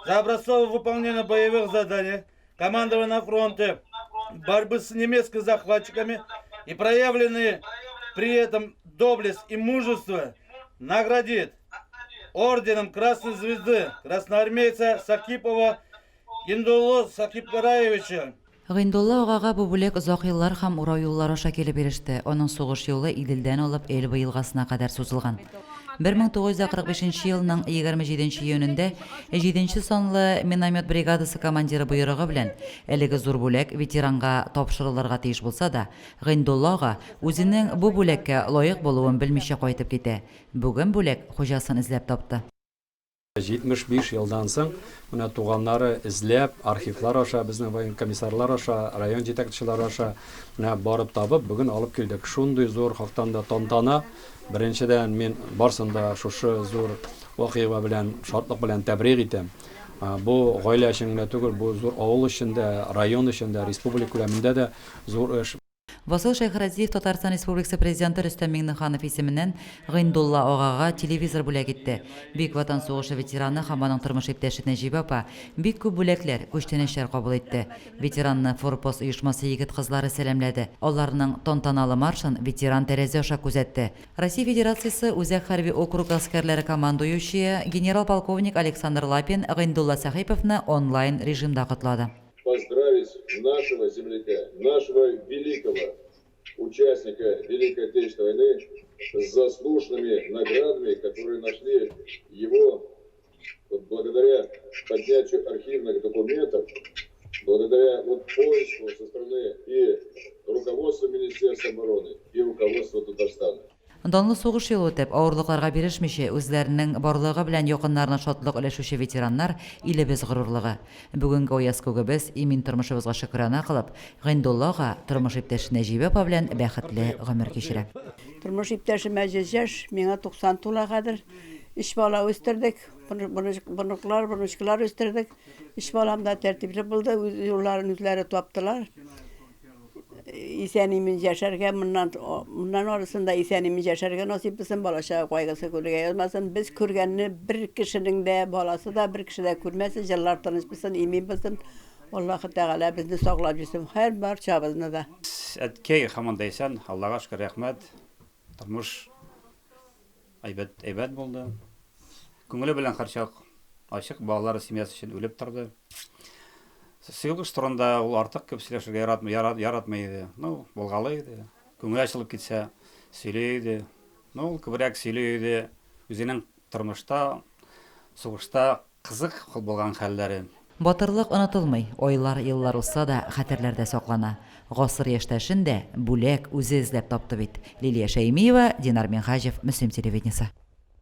За образцово выполнение боевых заданий командования на фронте, борьбы с немецкими захватчиками и проявленные при этом доблесть и мужество наградит орденом Красной Звезды красноармейца Сакипова Гиндулло Сакипгараевича. Гыйндулла агага бу бүләк озак еллар һәм урау юллар аша килеп иреште. Аның сугыш юлы Иделдән алып Эльба елгасына кадәр сузылган. 1945 нче елның 27 нче июнендә җиденче санлы миномет бригадасы командиры боерыгы белән әлеге зур бүләк ветеранга тапшырылырга тиеш булса да, Гыйндулла ага үзенең бу бүләккә лаек булуын белмичә кайтып китә. Бүген бүләк хуҗасын эзләп тапты. 75 елдан соң менә туганнары эзләп, архивлар аша, безнең военный комиссарлар аша, район җитәкчеләре аша менә барып табып, бүген алып килдек. Шундый зур хактан да тантана. Беренчедән, мин барсын да шушы зур вакыйга белән, шатлык белән тәбрик итәм. Бу гаилә өчен генә түгел, бу зур авыл өчен дә, район өчен дә, республика күләмендә дә зур эш. Васил Шәйхразиев Татарстан Республикасы Президенты Рөстәм Миңнеханов исеменнән Гыйндулла агага телевизор бүләк итте. Бөек Ватан сугышы ветераны һәм аның тормыш иптәше Нәҗибә апа бик күп бүләкләр, күчтәнәчләр кабул итте. Ветеранны Форпост оешмасы егет-кызлары сәламләде. Аларның тантаналы маршын ветеран тәрәзә аша күзәтте. Россия Федерациясе Үзәк хәрби округ гаскәрләре командующие, генерал-полковник Александр Лапин Гыйндулла Сәхиповны онлайн режимда котлады. Поздравить нашего земляка, нашего великого участника Великой Отечественной войны с заслуженными наградами, которые нашли его вот благодаря поднятию архивных документов, благодаря вот поиску со стороны и руководства Министерства обороны, и руководства Татарстана. Данлы сугыш юлы үтеп, авырлыкларга бирешмичә, үзләренең барлыгы белән якыннарына шатлык өләшүче ветераннар, илебез горурлыгы. Бүгенге аяз күгебез, имин тормышыбызга шөкерана кылып, Гыйндулла ага тормыш иптәше Нәҗибә апа белән бәхетле гомер кичерә. Тормыш иптәшемә 100 яшь, миңа 90 тула хәзер. Өч бала үстердек, внуклар, внучкалар үстердек. Өч балам да тәртипле булды, үз юлларын үзләре таптылар. Исән-имин яшәргә, моннан моннан арысын да исән-имин яшәргә насыйп булсын, бала-чага кайгысы күрергә язмасын. Без күргәнне бер кешенең дә баласы да, бер кеше дә күрмәсен, җыллар тыныч булсын, имин булсын. Аллаһы Тәгалә безне саклап йөрсен, һәр барчабызны да. Әткәй һаман да исән, Аллага шөкер, рәхмәт. Тормыш әйбәт, әйбәт булды. Күңеле белән һәрчак ачык, балалары семьясы өчен үлеп торды. Сугыш турында ул артык күп сөйләшергә яратмый, яратмый иде. Ну, булгалый иде. Күңеле ачылып китсә, сөйли иде. Ну, ул күбрәк сөйли иде үзенең тормышта, сугышта кызык булган хәлләре. Батырлык онытылмый, айлар, еллар узса да, хәтерләрдә саклана. Гасыр яшьтәшен дә Бүләк үзе эзләп тапты бит. Лилия Шәймиева, Динар Минһаҗев, Мөслим телевидениесе.